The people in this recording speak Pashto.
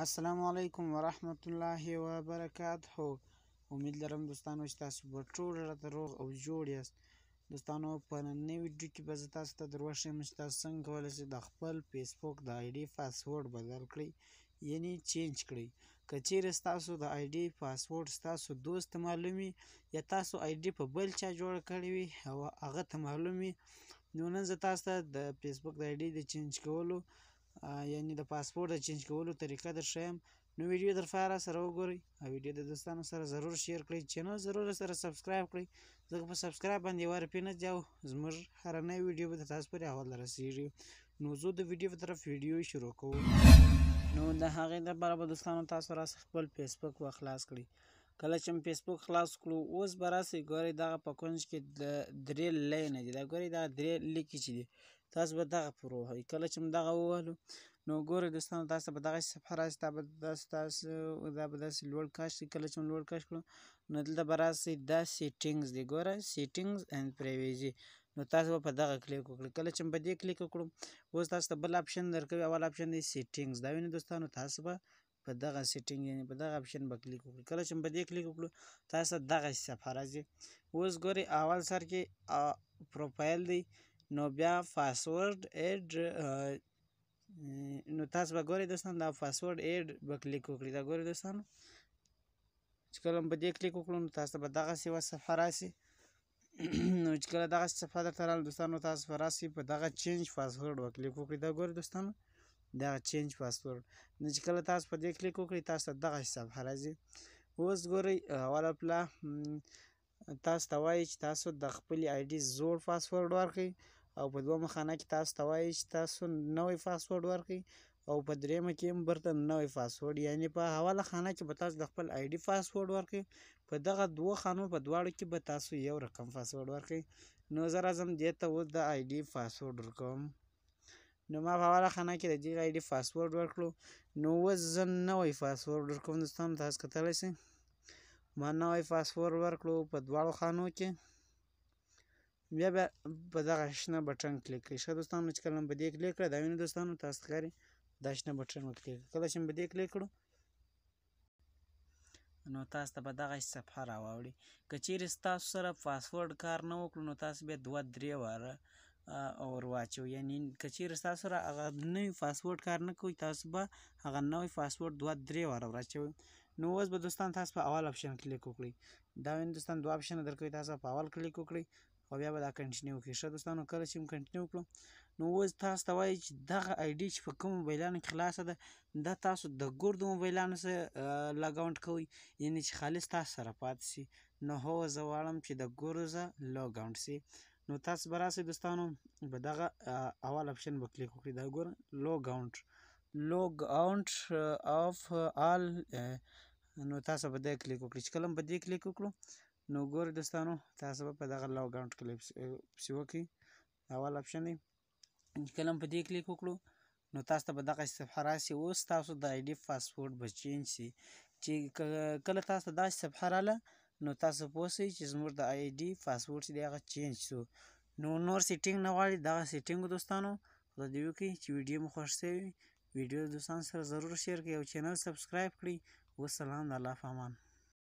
السلام علیکم ورحمت الله وبرکاته. امید لرم دوستانو چې تاسو به ټول راته روغ او جوړ یاست. دوستانو، په نننۍ ویډیو کې به زه تاسو ته در وښیم چې تاسو څنګه کولی شئ د خپل فیسبوک د آی ډي پاسورډ بدل کړئ، یعنی change کړئ. که چیرې ستاسو د آی ډي پاسورډ ستاسو دوست ته معلوم وي یا تاسو آی ډي په بل چا جوړه کړې وي او هغه ته معلوم وي، نو نن زه تاسو ته د فیسبوک د آی ډي د change کولو، یعنی د پاسورډ د change کولو طریقه در ښیم. نو ویډیو تر پایه سره وګورئ او ویډیو د دوستانو سره ضرور share کړئ، channel ضرور سره subscribe کړئ، ځکه په subscribe باندې یوه روپۍ نه ځي او زموږ هره نوې ویډیو به د تاسو پورې اول رسیږي. نو زه د ویډیو په طرف ویډیو شروع کوو. نو د هغې دپاره به دوستانو تاسو راسئ خپل فیسبوک به خلاص کړئ. کله چې مو فیسبوک خلاص کړو، اوس به راسئ ګورئ دغه په کنج کې د درې line دي، دا ګورئ دغه درې لیکې چې دي، تاسو به دغه پر ووهئ. کله چې مو دغه ووهلو، نو ګورئ دوستانو تاسو به دغه صفحه راسي، دا به داسې تاسو دا به داسې لوړ کش کړئ. کله چې مو لوړ کش کړو، نو دلته به راسئ دا settings دی، ګوره settings and privacy، نو تاسو به په دغه کلیک وکړئ. کله چې مو په دې کلیک وکړو، اوس تاسو ته بل option درکوي. اول option دی settings، دا وینئ دوستانو، تاسو به په دغه setting یعنی په دغه option به کلیک وکړئ. کله چې مو په دې کلیک وکړو، تاسو ته دغه صفحه راځي. اوس ګورئ اول سر کې پروفایل دی، نو بیا password add، نو تاسو به ګورئ دوستانو دا password add به کلیک وکړئ. دا ګورئ دوستانو چې کله مو په دې کلیک وکړو، نو تاسو ته به دغسې یوه صفحه راسي. نو چې کله دغسې صفحه درته راغله دوستانو، تاسو به راسئ په دغه change password به کلیک وکړئ. دا ګورئ دوستانو دغه change password، نو چې کله تاسو په دې کلیک وکړئ، تاسو ته دغسې صفحه راځي. اوس ګورئ اوله پلا تاسو ته وایي چې تاسو د خپلې آی ډي زوړ پاسورډ ورکړئ، او په دویمه خانه کې تاسو ته وایي چې تاسو نوی پاسورډ ورکړئ، او په درېیمه کې هم برته نوی پاسورډ، یعنی په اوله خانه کې به تاسو د خپل آی ډي پاسورډ ورکړئ، په دغه دوو خانو په دواړو کې به تاسو یو رقم پاسورډ ورکړئ. نو زه راځم دې ته اوس د آی ډي پاسورډ ورکوم. نو ما په اوله خانه کې د دې آی ډي پاسورډ ورکړو، نو اوس زه نوی پاسورډ ورکوم. دوستانو تاسو کتلی شئ، ما نوی پاسورډ ورکړو په دواړو خانو کې. بیا به په دغه شنه button کلیک کړئ. ښه دوستانو، چې کله مو په دې کلیک کړه، دا وینئ دوستانو تاسو ښکاري دا شنه button مو کلیک کړه. کله چې مو په دې کلیک کړو، نو تاسو ته به دغه صفحه راواوړي. که چیرې ستاسو سره پاسورډ کار نه وکړو، نو تاسو بیا دوه درې واره ور واچوئ، یعنی که چیرې ستاسو سره هغه نوی پاسورډ کار نه کوي، تاسو به هغه نوی پاسورډ دوه درې واره ور اچوئ. نو اوس به دوستان تاسو په اول option کلیک وکړئ. دا وینئ دوستان دوه option درکوي، تاسو په اول کلیک وکړئ او بیا به دا continue وکړئ. ښه دوستانو، کله چې مو continue وکړو، نو اوس تاسو ته وایي چې دغه آی ډي چې په کوم موبایلانو کې خلاصه ده، دا تاسو د ګردو موبایلانو سره log out کوئ، یعنی چې خالص تاسو سره پاتې شي. نو هو زه غواړم چې د ګردو سره log out شي. نو تاسو به راسئ دوستانو په دغه اول option به کلیک وکړئ. دا ګوره log out، log out of all، نو تاسو به دې کلیک وکړئ. چې کله مو په دې کلیک وکړو، نو ګورئ دوستانو تاسو به په دغه log out کلیک پسې وکړئ. اول option دی، چې کله مو په دې کلیک وکړو، نو تاسو ته به دغه صفحه راسي. اوس تاسو د آی ډي پاسورډ به change شي. چې کله تاسو ته داسې صفحه راله، نو تاسو پوه شئ چې زموږ د آی ډي پاسورډ چې دی هغه change شو. نو نور setting نه غواړي، دغه setting دوستانو. خدای دې وکړي چې ویډیو مو خوښ شوې وي. ویډیو دوستانو سره ضرور share کړئ او channel subscribe کړئ. والسلام، د الله په امان.